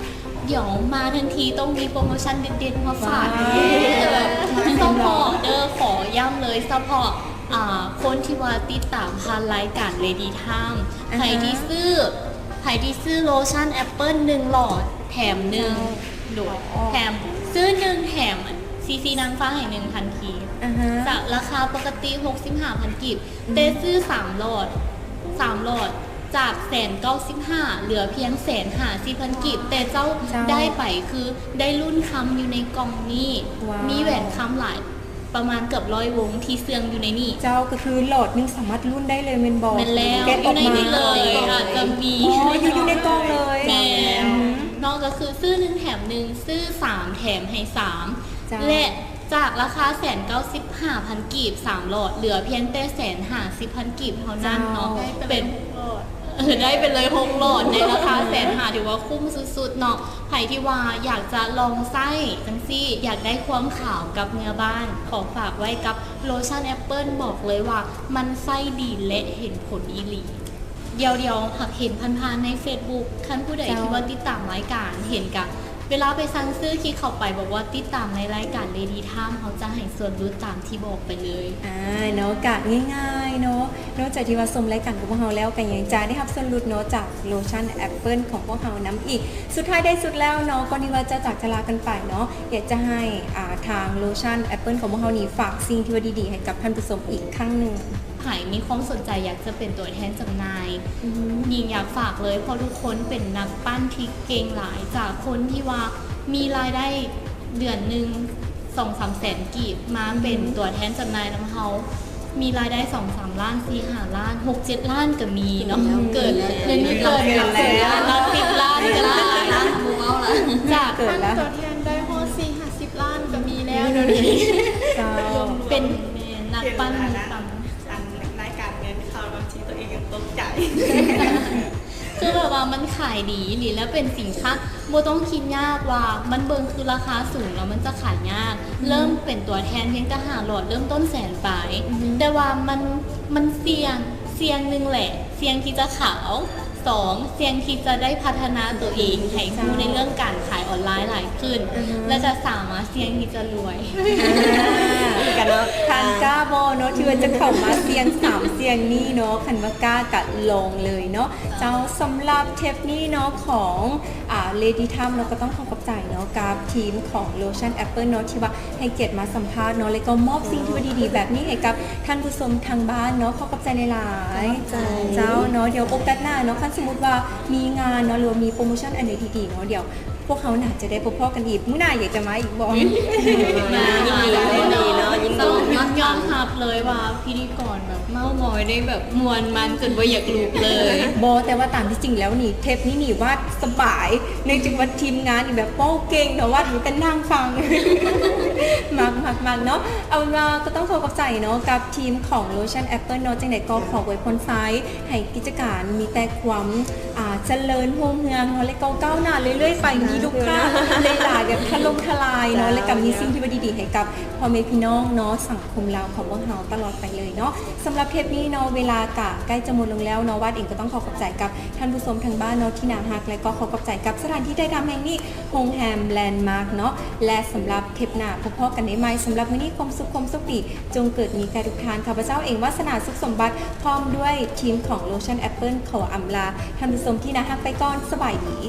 ດຽວມາທັນທີ ຕ້ອງມີໂປຣໂມຊັນເດັດໆມາຝາກ ວ້າວ ແບບ ຊັບພອດເດີ ຂໍຢ້ຳເລີຍ ສະເພາະ ອ່າ ຄົນທີ່ວ່າຕິດຕາມຜ່ານລາຍການເລດີທາມ ອ່າຮະ ໃຜທີ່ຊື້ ໃຜທີ່ຊື້ໂລຊັນແອັບເປິ້ນໜຶ່ງຫຼອດແຖມໜຶ່ງ ເຈົ້າ ໂດຍ ແຖມ ຊື້ໜຶ່ງແຖມຊີຊີນາງຟ້າໃຫ້ໜຶ່ງພັນກີບ ອ່າຮະ ຈາກລາຄາປົກກະຕິຫົກສິບຫ້າພັນກີບ ອືມ ແຕ່ຊື້ສາມຫຼອດ ສາມຫຼອດ ຈາກແສນເກົ້າສິບຫ້າ ເຫຼືອພຽງແສນຫ້າສິບພັນກີບ ແຕ່ເຈົ້າ ເຈົ້າ ໄດ້ໄປຄືໄດ້ລຸ້ນຄຳຢູ່ໃນກ່ອງນີ້ ວ້າວ ມີແຫວນຄຳຫຼາຍ ປະມານເກືອບຮ້ອຍວົງທີ່ເຊື່ອງຢູ່ໃນນີ້ ເຈົ້າ ກໍຄືຫຼອດໜຶ່ງສາມາດລຸ້ນໄດ້ເລີຍແມ່ນບໍ່? ແມ່ນແລ້ວ ແກະອອກມາ ຢູ່ໃນນີ້ເລີຍ ອາດຈະມີ ອໍ ຢູ່ ຢູ່ໃນກ່ອງເລີຍ ແມ່ນ ອືມ ເນາະ ກໍຄືຊື້ໜຶ່ງແຖມໜຶ່ງ ຊື້ສາມແຖມໃຫ້ສາມ ເຈົ້າ ແລະ ຈາກລາຄາແສນເກົ້າສິບຫ້າພັນກີບ ສາມຫຼອດ ເຫຼືອພຽງແຕ່ແສນຫ້າສິບພັນກີບເທົ່ານັ້ນເນາະ ເຈົ້າ ເປັນ ເອີ ໄດ້ໄປເລີຍຫົກຫຼອດໃນລາຄາແສນຫ້າ ຖືວ່າຄຸ້ມສຸດໆເນາະ. ໃຜທີ່ວ່າຢາກຈະລອງໃຊ້ຈັ່ງຊີ້ ຢາກໄດ້ຄວາມຂາວກັບເມືອບ້ານ ຂໍຝາກໄວ້ກັບໂລຊັນແອັບເປິ້ນ ບອກເລີຍວ່າມັນໃຊ້ດີ ແລະ ເຫັນຜົນອີ່ຫຼີ. ດຽວໆ ຫາກເຫັນຜ່ານໆໃນເຟສບຸກ ຄັນຜູ້ໃດ ເຈົ້າ ທີ່ວ່າຕິດຕາມລາຍການ ເຫັນກະ ເວລາໄປສັ່ງຊື້ ຄລິກເຂົ້າໄປບອກວ່າຕິດຕາມໃນລາຍການ Lady Time ເຮົາຈະໃຫ້ສ່ວນຫຼຸດຕາມທີ່ບອກໄປເລີຍ. ອ່າເນາະ ກະງ່າຍໆເນາະ ນອກຈາກທີ່ວ່າຊົມລາຍການຂອງພວກເຮົາແລ້ວ ກໍຍັງຈະໄດ້ຮັບສ່ວນຫຼຸດເນາະ ຈາກໂລຊັນແອັບເປິ້ນຂອງພວກເຮົານຳອີກ. ສຸດທ້າຍທ້າຍສຸດແລ້ວເນາະ ກ່ອນທີ່ວ່າຈະຈາກຈະລາກັນໄປເນາະ ຢາກຈະໃຫ້ ອ່າ ທາງໂລຊັນແອັບເປິ້ນຂອງພວກເຮົານີ້ ຝາກສິ່ງທີ່ວ່າດີໆໃຫ້ກັບທ່ານຜູ້ຊົມອີກຄັ້ງໜຶ່ງ. ໃຜມີຄວາມສົນໃຈຢາກຈະເປັນຕົວແທນຈຳໜ່າຍ ຍິງຢາກຝາກເລີຍ ເພາະທຸກຄົນເປັນນັກປັ້ນທີ່ເກັ່ງຫຼາຍ ຈາກຄົນທີ່ວ່າມີລາຍໄດ້ເດືອນໜຶ່ງສອງສາມແສນກີບ ມາເປັນຕົວແທນຈຳໜ່າຍນຳເຮົາ ມີລາຍໄດ້ສອງສາມລ້ານ ສີ່ຫ້າລ້ານ ຫົກເຈັດລ້ານກໍມີເນາະ ເກີນ ດຽວນີ້ເກີນ ເກີນແລ້ວ ຫຼັກສິບລ້ານກໍຫຼາຍ ຈາກ ເປັນຕົວແທນໄດ້ຮອດສີ່ຫ້າສິບລ້ານກໍມີແລ້ວ ດຽວນີ້ ເຈົ້າ ເປັນແມ່ນນັກປັ້ນມີຕັງ ອັນລາຍການເງິນເຂົ້ານຳທີ່ຕົວເອງຍັງຕົກໃຈ ຄືແບບວ່າມັນຂາຍດີອີ່ຫຼີ ແລ້ວເປັນສິນຄ້າ ບໍ່ຕ້ອງຄິດຍາກວ່າມັນເບິ່ງຄືລາຄາສູງແລ້ວມັນຈະຂາຍຍາກ ເລີ່ມເປັນຕົວແທນພຽງແຕ່ຫ້າຫຼອດ ເລີ່ມຕົ້ນແສນປາຍ ແຕ່ວ່າມັນ ມັນສ່ຽງ ສ່ຽງໜຶ່ງແຫຼະ ສ່ຽງທີ່ຈະຂາວ ສອງ ສ່ຽງທີ່ຈະໄດ້ພັດທະນາຕົວເອງໃຫ້ຮູ້ໃນເລື່ອງການຂາຍອອນລາຍຫຼາຍຂຶ້ນ ແລະກະສາມມາດສ່ຽງທີ່ຈະລວຍ ກະເນາະ ທ່ານກ້າບໍ່ເນາະ ທີ່ວ່າຈະເຂົ້າມາສ່ຽງສາມສ່ຽງນີ້ເນາະ ຄັນວ່າກ້າກະລອງເລີຍເນາະ. ເຈົ້າ ສຳລັບເທບນີ້ເນາະ ຂອງ ອ່າ Lady Time ເນາະ ກໍຕ້ອງຂໍຂອບໃຈເນາະ ກັບທີມຂອງໂລຊັນແອັບເປິ້ນເນາະ ທີ່ວ່າໃຫ້ກຽດມາສຳພາດເນາະ ແລະກໍມອບສິ່ງທີ່ວ່າດີໆແບບນີ້ໃຫ້ກັບທ່ານຜູ້ຊົມທາງບ້ານເນາະ ຂໍຂອບໃຈຫຼາຍໆ ເຈົ້າເນາະ. ດຽວໂອກາດໜ້າເນາະ ຄັນສົມມຸດວ່າມີງານເນາະ ຫຼືວ່າມີໂປຣໂມຊັນອັນໃດດີໆເນາະ ດຽວພວກເຮົາໜ້າຈະໄດ້ພົບພໍ້ກັນອີກ ມື້ໜ້າຢາກຈະມາອີກບໍ່? ຍິນດີເນາະ ຍິນດີ ຕ້ອງຍອມຮັບເລີຍວ່າພິທີກອນແບບເມົາມອຍໄດ້ແບບມ່ວນມັນຈົນບໍ່ຢາກລຸກເລີຍ. ບໍ່ ແຕ່ວ່າຕາມທີ່ຈິງແລ້ວນີ້ ເທບນີ້ນີ້ວ່າສະບາຍ ເນື່ອງຈາກວ່າທີມງານນີ້ແບບເວົ້າເກັ່ງເນາະ ວ່າມີແຕ່ນັ່ງຟັງ ມັກໆໆເນາະ. ເອົາເປັນວ່າກໍຕ້ອງຂໍຂອບໃຈເນາະ ກັບທີມຂອງໂລຊັນແອັບເປິ້ນເນາະ ຈັ່ງໃດກໍຂໍອວຍພອນໄຊ ໃຫ້ກິດຈະການມີແຕ່ຄວາມ ອ່າ ຈະເລີນຮຸ່ງເຮືອງເນາະ ແລະກໍກ້າວໜ້າເລື້ອຍໆໄປ ມີລູກຄ້າຫຼາຍໆ ແບບຖະຫຼົ່ມທະລາຍເນາະ ແລະກໍມີສິ່ງທີ່ວ່າດີໆໃຫ້ກັບພໍ່ແມ່ພີ່ນ້ອງເນາະ ສັງຄົມລາວຂອງພວກເຮົາຕະຫຼອດໄປເລີຍເນາະ. ສຳລັບເທບນີ້ເນາະ ເວລາກະໃກ້ຈະໝົດລົງແລ້ວເນາະ ວັດເອງກໍຕ້ອງຂໍຂອບໃຈກັບທ່ານຜູ້ຊົມທາງບ້ານເນາະ ທີ່ໜ້າຮັກ ແລະກໍຂໍຂອບໃຈກັບສະຖານທີ່ຖ່າຍທຳແຫ່ງນີ້ ໂຮງແຮມແລນມາກເນາະ ແລະສຳລັບເທບໜ້າ ພົບພໍ້ກັນໄດ້ໃໝ່. ສຳລັບມື້ນີ້ ຄວາມສຸກຄວາມໂຊກດີ ຈົ່ງເກີດມີແກ່ທຸກທ່ານ. ຂ້າພະເຈົ້າເອງ ວາສະໜາ ສຸກສົມບັດ ພ້ອມດ້ວຍທີມຂອງໂລຊັນແອັບເປິ້ນ ຂໍອຳລາທ່ານຜູ້ຊົມທີ່ໜ້າຮັກໄປກ່ອນ. ສະບາຍດີ.